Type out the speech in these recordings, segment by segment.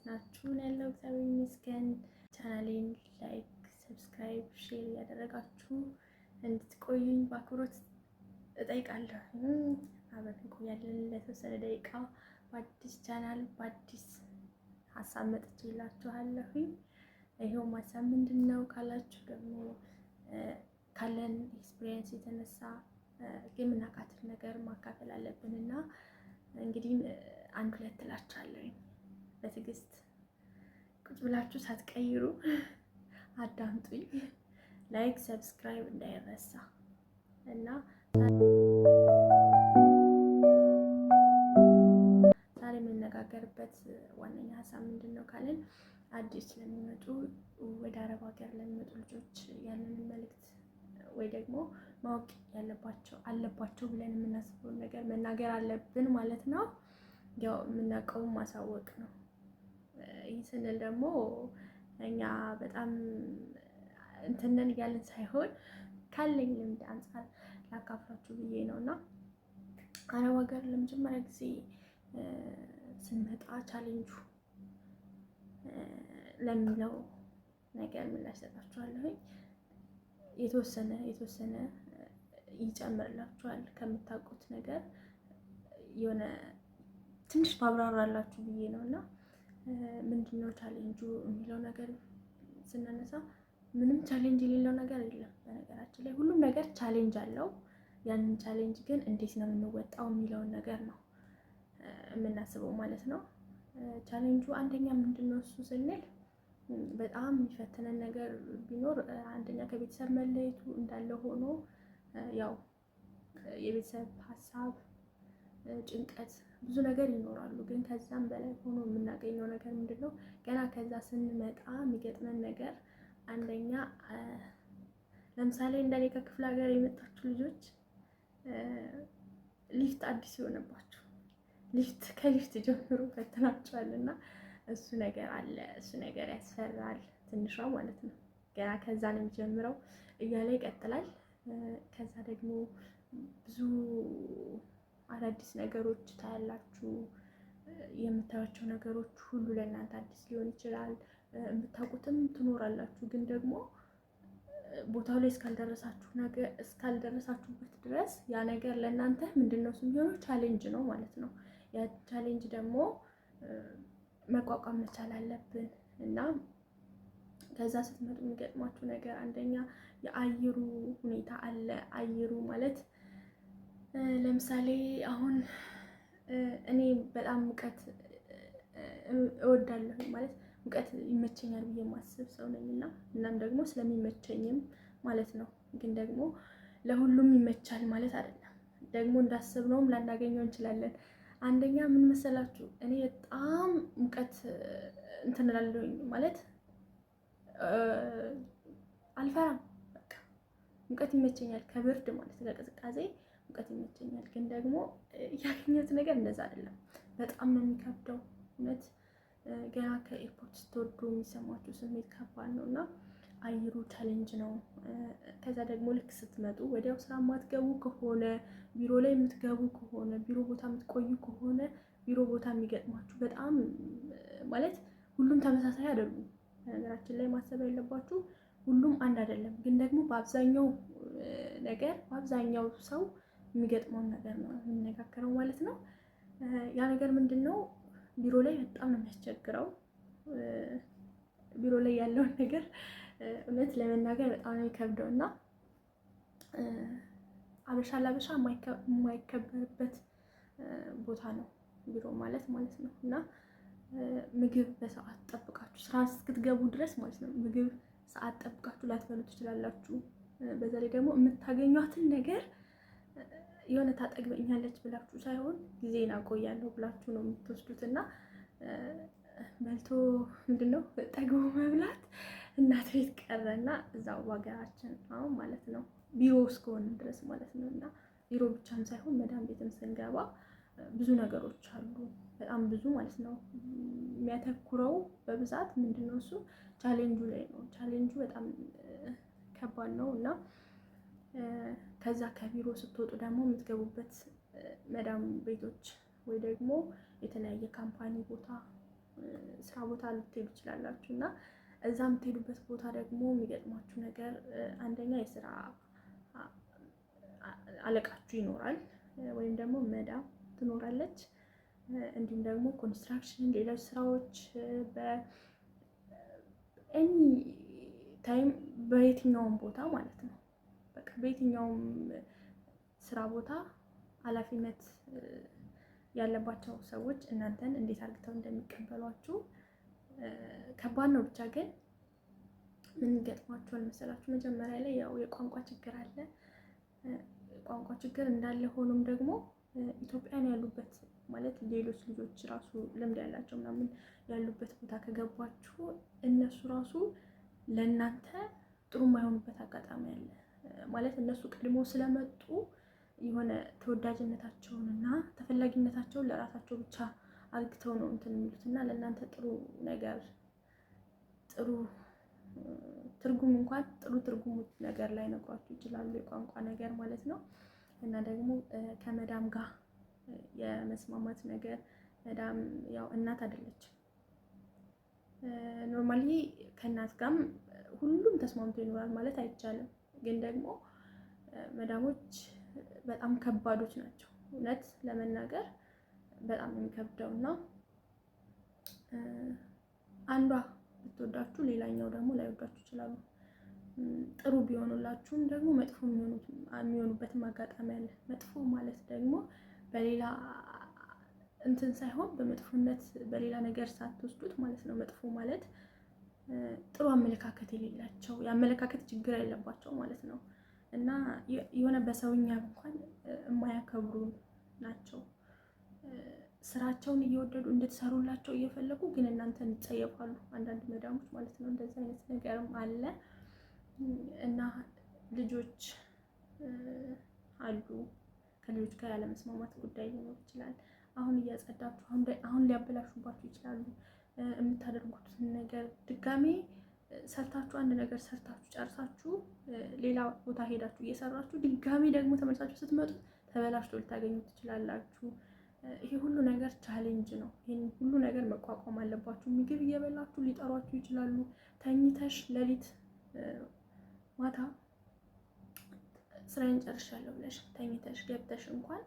ናችሁ? ያለው እግዚአብሔር ይመስገን። ቻናሌን like፣ subscribe፣ share እያደረጋችሁ እንድትቆዩኝ በአክብሮት እጠይቃለሁ። አብረን እንቆያለን ለተወሰነ ደቂቃ። በአዲስ ቻናል በአዲስ ሀሳብ መጥቼላችኋለሁኝ። ይኸውም ሀሳብ ምንድን ነው ካላችሁ ደግሞ ካለን experience የተነሳ የምናውቃትን ነገር ማካፈል አለብን እና እንግዲህ አንድ ሁለት እላችኋለሁኝ። በትዕግስት ቁጭ ብላችሁ ሳትቀይሩ አዳምጡኝ። Like፣ subscribe እንዳይረሳ። እና ዛሬ የምንነጋገርበት ዋነኛ ሀሳብ ምንድን ነው ካልን አዲስ ለሚመጡ፣ ወደ አረብ ሀገር ለሚመጡ ልጆች ያለንን መልእክት ወይ ደግሞ ማወቅ ያለባቸው አለባቸው ብለን የምናስበውን ነገር መናገር አለብን ማለት ነው። ያው የምናውቀውን ማሳወቅ ነው። ይህ ስንል ደግሞ እኛ በጣም እንትነን እያለን ሳይሆን ካለኝ ልምድ አንጻር ላካፍላችሁ ብዬ ነው። እና አረብ ሀገር ለመጀመሪያ ጊዜ ስንመጣ ቻሌንጁ ለሚለው ነገር ምላሽ ሰጣችኋለሁኝ። የተወሰነ የተወሰነ ይጨምርላችኋል፣ ከምታውቁት ነገር የሆነ ትንሽ ማብራራላችሁ ብዬ ነው። እና ምንድነው ቻሌንጁ የሚለው ነገር ስናነሳ ምንም challenge የሌለው ነገር የለም። በነገራችን ላይ ሁሉም ነገር challenge አለው። ያንን challenge ግን እንዴት ነው የምንወጣው የሚለውን ነገር ነው የምናስበው ማለት ነው። ቻሌንጁ አንደኛ ምንድን ነው እሱ ስንል በጣም የሚፈትነን ነገር ቢኖር አንደኛ ከቤተሰብ መለየቱ እንዳለ ሆኖ ያው የቤተሰብ ሀሳብ፣ ጭንቀት፣ ብዙ ነገር ይኖራሉ። ግን ከዛም በላይ ሆኖ የምናገኘው ነገር ምንድን ነው? ገና ከዛ ስንመጣ የሚገጥመን ነገር አንደኛ ለምሳሌ እንደኔ ከክፍለ ሀገር የመጣችሁ ልጆች ሊፍት አዲስ የሆነባችሁ፣ ሊፍት ከሊፍት ጀምሮ ፈትናችኋል እና እሱ ነገር አለ። እሱ ነገር ያስፈራል ትንሿ ማለት ነው። ገና ከዛ ነው የሚጀምረው እያለ ይቀጥላል። ከዛ ደግሞ ብዙ አዳዲስ ነገሮች ታያላችሁ። የምታዩቸው ነገሮች ሁሉ ለእናንተ አዲስ ሊሆን ይችላል። የምታውቁትም ትኖራላችሁ፣ ግን ደግሞ ቦታው ላይ እስካልደረሳችሁ ነገር እስካልደረሳችሁበት ድረስ ያ ነገር ለእናንተ ምንድን ነው የሚሆነው? Challenge ነው ማለት ነው። ያ challenge ደግሞ መቋቋም መቻል አለብን። እና ከዛ ስትመጡ የሚገጥማችሁ ነገር አንደኛ የአየሩ ሁኔታ አለ። አየሩ ማለት ለምሳሌ አሁን እኔ በጣም ሙቀት እወዳለሁ፣ ማለት ሙቀት ይመቸኛል ብዬ የማስብ ሰው ነኝ እና እናም ደግሞ ስለሚመቸኝም ማለት ነው። ግን ደግሞ ለሁሉም ይመቻል ማለት አይደለም። ደግሞ እንዳሰብነውም ላናገኘው እንችላለን። አንደኛ ምን መሰላችሁ፣ እኔ በጣም ሙቀት እንትን እላለሁኝ፣ ማለት አልፈራም። በቃ ሙቀት ይመቸኛል፣ ከብርድ ማለት ከቅዝቃዜ ሙቀት ይመቸኛል። ግን ደግሞ ያገኘሁት ነገር እንደዛ አይደለም። በጣም ነው የሚከብደው እውነት። ገና ከ airport ስትወርዱ የሚሰማችሁ ስሜት ከባድ ነው እና አየሩ challenge ነው። ከዛ ደግሞ ልክ ስትመጡ ወዲያው ስራ የማትገቡ ከሆነ፣ ቢሮ ላይ የምትገቡ ከሆነ፣ ቢሮ ቦታ የምትቆዩ ከሆነ ቢሮ ቦታ የሚገጥማችሁ በጣም ማለት ሁሉም ተመሳሳይ አይደሉም። በነገራችን ላይ ማሰብ ያለባችሁ ሁሉም አንድ አይደለም። ግን ደግሞ በአብዛኛው ነገር በአብዛኛው ሰው የሚገጥመውን ነገር ነው የምነጋገረው ማለት ነው። ያ ነገር ምንድን ነው? ቢሮ ላይ በጣም ነው የሚያስቸግረው። ቢሮ ላይ ያለውን ነገር እውነት ለመናገር በጣም ነው የሚከብደው እና አበሻ ለአበሻ የማይከበርበት ቦታ ነው ቢሮ ማለት ማለት ነው። እና ምግብ በሰዓት ጠብቃችሁ ስራ እስክትገቡ ድረስ ማለት ነው ምግብ ሰዓት ጠብቃችሁ ላትበሉ ትችላላችሁ። በዛ ላይ ደግሞ የምታገኟትን ነገር የሆነ ታጠግበኛለች ብላችሁ ሳይሆን ጊዜን አቆያለሁ ብላችሁ ነው የምትወስዱት። እና በልቶ ምንድን ነው ጠግቦ መብላት እናት ቤት ቀረና እዛው በሀገራችን አሁን ማለት ነው ቢሮ እስከሆነ ድረስ ማለት ነው። እና ቢሮ ብቻም ሳይሆን መዳም ቤትም ስንገባ ብዙ ነገሮች አሉ፣ በጣም ብዙ ማለት ነው። የሚያተኩረው በብዛት ምንድነው እሱ ቻሌንጁ ላይ ነው። ቻሌንጁ በጣም ከባድ ነው። እና ከዛ ከቢሮ ስትወጡ ደግሞ የምትገቡበት መዳም ቤቶች ወይ ደግሞ የተለያየ company ቦታ ስራ ቦታ ልትሄዱ ትችላላችሁ እና እዛ የምትሄዱበት ቦታ ደግሞ የሚገጥማችሁ ነገር አንደኛ የስራ አለቃችሁ ይኖራል፣ ወይም ደግሞ መዳም ትኖራለች። እንዲሁም ደግሞ construction፣ ሌሎች ስራዎች በ any time በየትኛውም ቦታ ማለት ነው። በቃ በየትኛውም ስራ ቦታ ኃላፊነት ያለባቸው ሰዎች እናንተን እንዴት አድርገው እንደሚቀበሏችሁ ከባድ ነው። ብቻ ግን ምን ይገጥማችኋል መሰላችሁ? መጀመሪያ ላይ ያው የቋንቋ ችግር አለ። ቋንቋ ችግር እንዳለ ሆኖም ደግሞ ኢትዮጵያን ያሉበት ማለት ሌሎች ልጆች ራሱ ልምድ ያላቸው ምናምን ያሉበት ቦታ ከገባችሁ እነሱ ራሱ ለእናንተ ጥሩ የማይሆኑበት አጋጣሚ አለ። ማለት እነሱ ቀድሞ ስለመጡ የሆነ ተወዳጅነታቸውን እና ተፈላጊነታቸውን ለራሳቸው ብቻ አግተው ነው እንትን የሚሉት እና ለእናንተ ጥሩ ነገር ጥሩ ትርጉም እንኳን ጥሩ ትርጉም ነገር ላይ ነግሯችሁ ይችላሉ። የቋንቋ ነገር ማለት ነው። እና ደግሞ ከመዳም ጋር የመስማማት ነገር፣ መዳም ያው እናት አይደለችም። Normally ከእናት ጋርም ሁሉም ተስማምቶ ይኖራል ማለት አይቻልም። ግን ደግሞ መዳሞች በጣም ከባዶች ናቸው። እውነት ለመናገር በጣም የሚከብደው እና አንዷ ብትወዳችሁ ሌላኛው ደግሞ ላይወዳችሁ ይችላሉ። ጥሩ ቢሆኑላችሁም ደግሞ መጥፎ የሚሆኑበትም አጋጣሚ አለ። መጥፎ ማለት ደግሞ በሌላ እንትን ሳይሆን በመጥፎነት በሌላ ነገር ሳትወስዱት ማለት ነው። መጥፎ ማለት ጥሩ አመለካከት የሌላቸው፣ የአመለካከት ችግር ያለባቸው ማለት ነው። እና የሆነ በሰውኛ እንኳን የማያከብሩ ናቸው። ስራቸውን እየወደዱ እንድትሰሩላቸው እየፈለጉ ግን እናንተን ይጸየፋሉ። አንዳንድ መዳሞች ማለት ነው። እንደዚህ አይነት ነገርም አለ እና ልጆች አሉ። ከልጆች ጋር ያለመስማማት ጉዳይ ሊኖር ይችላል። አሁን እያጸዳችሁ አሁን ሊያበላሹባችሁ ይችላሉ። የምታደርጉትን ነገር ድጋሜ ሰርታችሁ፣ አንድ ነገር ሰርታችሁ ጨርሳችሁ ሌላ ቦታ ሄዳችሁ እየሰራችሁ ድጋሜ ደግሞ ተመልሳችሁ ስትመጡ ተበላሽቶ ልታገኙ ትችላላችሁ። ይሄ ሁሉ ነገር challenge ነው። ይህን ሁሉ ነገር መቋቋም አለባችሁ። ምግብ እየበላችሁ ሊጠሯችሁ ይችላሉ። ተኝተሽ ሌሊት ማታ ስራዬን ጨርሻለሁ ብለሽ ተኝተሽ ገብተሽ እንኳን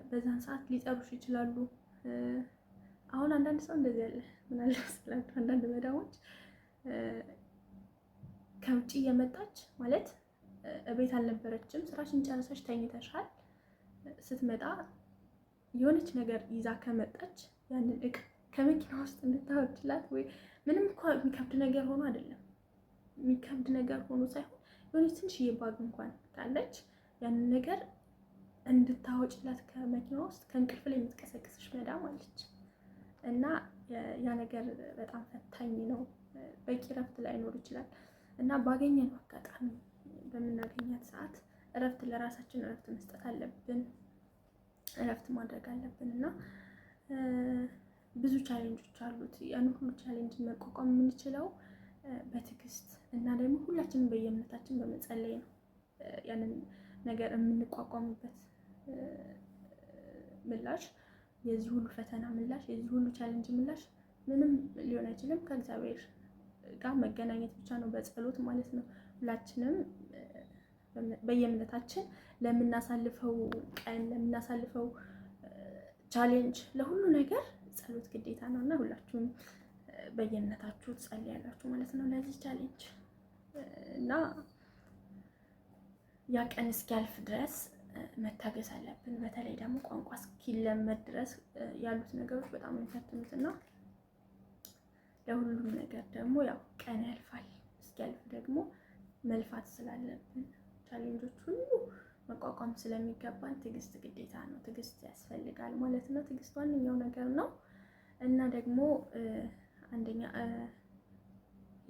በዛን ሰዓት ሊጠሩሽ ይችላሉ። አሁን አንዳንድ ሰው እንደዚህ ያለ ምን አለ መሰላችሁ፣ አንዳንድ መዳሞች ከውጭ እየመጣች ማለት እቤት አልነበረችም፣ ስራሽን ጨርሰሽ ተኝተሻል። ስትመጣ የሆነች ነገር ይዛ ከመጣች ያንን እቃ ከመኪና ውስጥ እንድታወርድላት ወይ ምንም እኮ የሚከብድ ነገር ሆኖ አይደለም፣ የሚከብድ ነገር ሆኖ ሳይሆን የሆነች ትንሽዬ bag እንኳን ካለች ያንን ነገር እንድታወጭላት ከመኪና ውስጥ ከእንቅልፍ ላይ የምትቀሰቅስሽ መዳም አለች። እና ያ ነገር በጣም ፈታኝ ነው። በቂ እረፍት ላይኖር ይችላል። እና ባገኘነው አጋጣሚ በምናገኛት ሰዓት እረፍት ለራሳችን እረፍት መስጠት አለብን። እረፍት ማድረግ አለብን። እና ብዙ challenge ኦች አሉት። ያን ሁሉ challenge መቋቋም የምንችለው በትዕግስት እና ደግሞ ሁላችንም በየእምነታችን በመጸለይ ነው። ያንን ነገር የምንቋቋምበት ምላሽ፣ የዚህ ሁሉ ፈተና ምላሽ፣ የዚህ ሁሉ challenge ምላሽ ምንም ሊሆን አይችልም። ከእግዚአብሔር ጋር መገናኘት ብቻ ነው በጸሎት ማለት ነው። ሁላችንም በየእምነታችን ለምናሳልፈው ቀን፣ ለምናሳልፈው challenge፣ ለሁሉ ነገር ጸሎት ግዴታ ነው እና ሁላችሁም በየእምነታችሁ ትጸልያላችሁ ማለት ነው ለዚህ challenge። እና ያ ቀን እስኪያልፍ ድረስ መታገስ አለብን። በተለይ ደግሞ ቋንቋ እስኪለመድ ድረስ ያሉት ነገሮች በጣም የሚፈትኑት እና ለሁሉም ነገር ደግሞ ያው ቀን ያልፋል። እስኪያልፍ ደግሞ መልፋት ስላለብን challenge ኦች ሁሉ መቋቋም ስለሚገባን ትዕግስት ግዴታ ነው። ትዕግስት ያስፈልጋል ማለት ነው። ትዕግስት ዋነኛው ነገር ነው። እና ደግሞ አንደኛ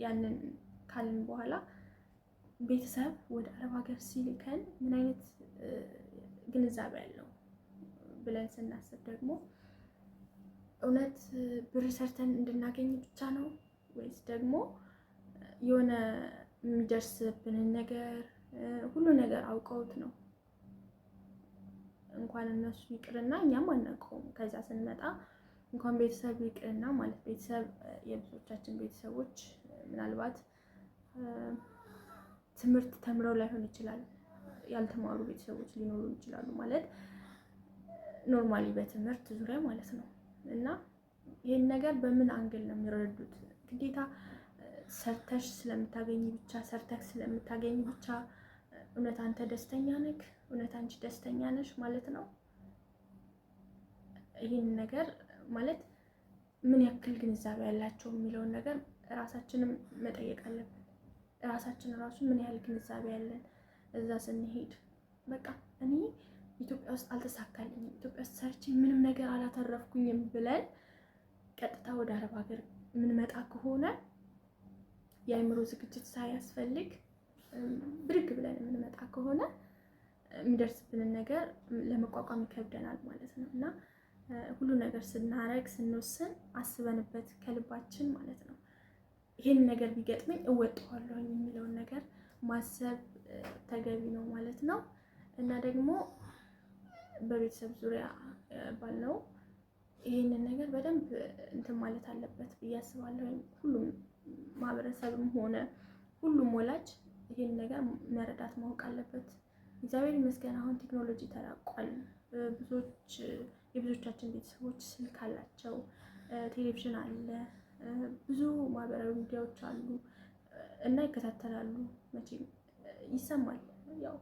ያንን ካልን በኋላ ቤተሰብ ወደ አረብ ሀገር ሲልከን ምን አይነት ግንዛቤ አለው ብለን ስናስብ ደግሞ እውነት ብር ሰርተን እንድናገኝ ብቻ ነው ወይስ ደግሞ የሆነ የሚደርስብንን ነገር ሁሉ ነገር አውቀውት ነው? እንኳን እነሱ ይቅርና እኛም አናውቀውም። ከዛ ስንመጣ እንኳን ቤተሰብ ይቅርና ማለት ቤተሰብ የብዙዎቻችን ቤተሰቦች ምናልባት ትምህርት ተምረው ላይሆን ይችላል፣ ያልተማሩ ቤተሰቦች ሊኖሩ ይችላሉ። ማለት normally በትምህርት ዙሪያ ማለት ነው። እና ይህን ነገር በምን angle ነው የሚረዱት? ግዴታ ሰርተሽ ስለምታገኝ ብቻ፣ ሰርተህ ስለምታገኝ ብቻ እውነት አንተ ደስተኛ ነህ፣ እውነት አንቺ ደስተኛ ነሽ ማለት ነው። ይህን ነገር ማለት ምን ያክል ግንዛቤ ያላቸው የሚለውን ነገር ራሳችንም መጠየቅ አለብን። ራሳችን ራሱ ምን ያህል ግንዛቤ ያለን እዛ ስንሄድ፣ በቃ እኔ ኢትዮጵያ ውስጥ አልተሳካልኝም፣ ኢትዮጵያ ውስጥ ሰርቼ ምንም ነገር አላተረፍኩኝም ብለን ቀጥታ ወደ አረብ ሀገር የምንመጣ ከሆነ፣ የአእምሮ ዝግጅት ሳያስፈልግ ብድግ ብለን የምንመጣ ከሆነ የሚደርስብንን ነገር ለመቋቋም ይከብደናል ማለት ነው። እና ሁሉ ነገር ስናረግ፣ ስንወስን አስበንበት ከልባችን ማለት ነው። ይህን ነገር ቢገጥመኝ እወጣዋለሁኝ የሚለውን ነገር ማሰብ ተገቢ ነው ማለት ነው። እና ደግሞ በቤተሰብ ዙሪያ ባልነው ይህንን ነገር በደንብ እንትን ማለት አለበት ብዬ አስባለሁ። ሁሉም ማህበረሰብም ሆነ ሁሉም ወላጅ ይህን ነገር መረዳት ማወቅ አለበት። እግዚአብሔር ይመስገን አሁን ቴክኖሎጂ ተራቋል። ብዙዎች የብዙዎቻችን ቤተሰቦች ስልክ አላቸው፣ ቴሌቪዥን አለ፣ ብዙ ማህበራዊ ሚዲያዎች አሉ እና ይከታተላሉ። መቼም ይሰማል። ያው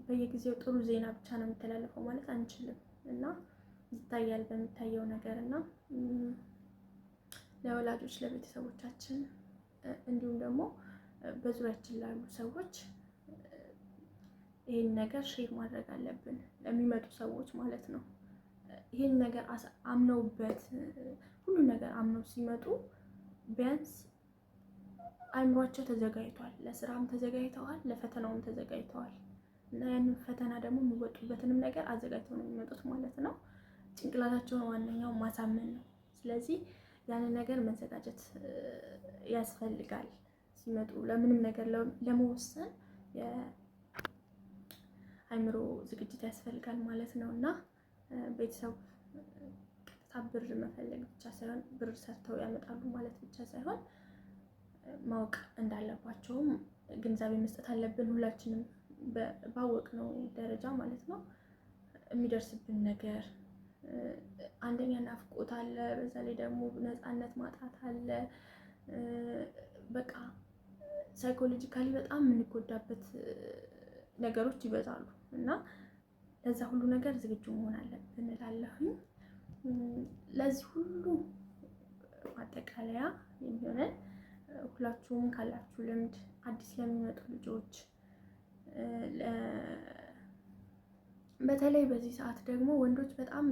በየጊዜው ጥሩ ዜና ብቻ ነው የሚተላለፈው ማለት አንችልም እና ይታያል በሚታየው ነገር። እና ለወላጆች፣ ለቤተሰቦቻችን እንዲሁም ደግሞ በዙሪያችን ላሉ ሰዎች ይህን ነገር share ማድረግ አለብን፣ ለሚመጡ ሰዎች ማለት ነው። ይህን ነገር አምነውበት፣ ሁሉ ነገር አምነው ሲመጡ ቢያንስ አይምሯቸው ተዘጋጅቷል፣ ለስራም ተዘጋጅተዋል፣ ለፈተናውም ተዘጋጅተዋል እና ያንን ፈተና ደግሞ የሚወጡበትንም ነገር አዘጋጅተው ነው የሚመጡት ማለት ነው። ጭንቅላታቸውን ዋነኛው ማሳመን ነው። ስለዚህ ያንን ነገር መዘጋጀት ያስፈልጋል። ሲመጡ ለምንም ነገር ለመወሰን የአእምሮ ዝግጅት ያስፈልጋል ማለት ነው። እና ቤተሰብ ቀጥታ ብር መፈለግ ብቻ ሳይሆን፣ ብር ሰርተው ያመጣሉ ማለት ብቻ ሳይሆን፣ ማወቅ እንዳለባቸውም ግንዛቤ መስጠት አለብን። ሁላችንም ባወቅነው ደረጃ ማለት ነው። የሚደርስብን ነገር አንደኛ ናፍቆት አለ፣ በዛ ላይ ደግሞ ነፃነት ማጣት አለ። በቃ psychologically በጣም የምንጎዳበት ነገሮች ይበዛሉ እና ለዛ ሁሉ ነገር ዝግጁ መሆን አለብን እላለሁኝ። ለዚህ ሁሉ ማጠቃለያ የሚሆነን ሁላችሁም ካላችሁ ልምድ አዲስ ለሚመጡ ልጆች፣ በተለይ በዚህ ሰዓት ደግሞ ወንዶች በጣም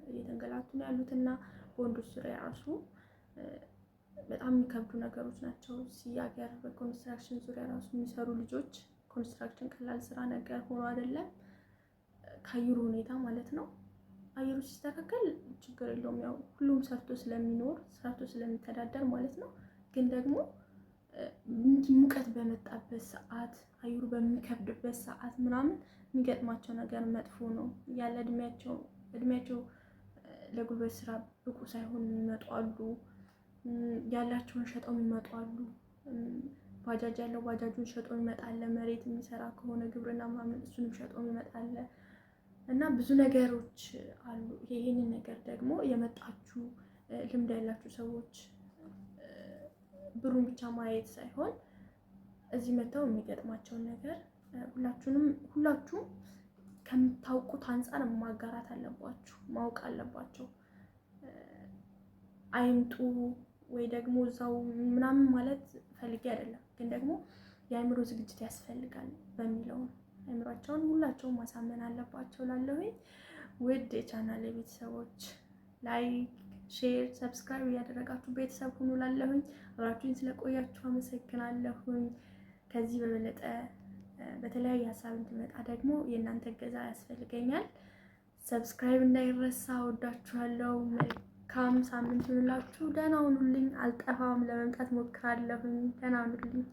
እየተንገላቱ ነው ያሉት እና በወንዶች ዙሪያ ራሱ በጣም የሚከብዱ ነገሮች ናቸው። እዚህ ሀገር በኮንስትራክሽን ዙሪያ ራሱ የሚሰሩ ልጆች፣ ኮንስትራክሽን ቀላል ስራ ነገር ሆኖ አይደለም፣ ከአየሩ ሁኔታ ማለት ነው። አየሩ ሲስተካከል ችግር የለውም፣ ያው ሁሉም ሰርቶ ስለሚኖር፣ ሰርቶ ስለሚተዳደር ማለት ነው። ግን ደግሞ ሙቀት በመጣበት ሰዓት፣ አየሩ በሚከብድበት ሰዓት ምናምን የሚገጥማቸው ነገር መጥፎ ነው። ያለ እድሜያቸው ለጉልበት ስራ ብቁ ሳይሆን የሚመጡ አሉ። ያላቸውን ሸጠው የሚመጡ አሉ። ባጃጅ ያለው ባጃጁን ሸጦ ይመጣል። መሬት የሚሰራ ከሆነ፣ ግብርና ምናምን፣ እሱንም ሸጦ ይመጣል። እና ብዙ ነገሮች አሉ። ይህንን ነገር ደግሞ የመጣችሁ ልምድ ያላችሁ ሰዎች ብሩን ብቻ ማየት ሳይሆን እዚህ መጥተው የሚገጥማቸውን ነገር ሁላችሁንም ሁላችሁም ከምታውቁት አንጻር ማጋራት አለባችሁ፣ ማወቅ አለባቸው። አይምጡ ወይ ደግሞ እዛው ምናምን ማለት ፈልጌ አይደለም፣ ግን ደግሞ የአእምሮ ዝግጅት ያስፈልጋል በሚለው ነው። አእምሯቸውን ሁላቸውም ማሳመን አለባቸው ላለሁኝ። ውድ የቻናል ቤተሰቦች like፣ share፣ subscribe እያደረጋችሁ ቤተሰብ ሁኑ ላለሁኝ። አብራችሁኝ ስለቆያችሁ አመሰግናለሁኝ። ከዚህ በበለጠ በተለያየ ሀሳብ እንድመጣ ደግሞ የእናንተ እገዛ ያስፈልገኛል። Subscribe እንዳይረሳ። ወዳችኋለሁ። መልካም ሳምንት ይሁንላችሁ። ደህና ሁኑልኝ። አልጠፋም፣ ለመምጣት ሞክራለሁኝ። ደህና ሁኑልኝ።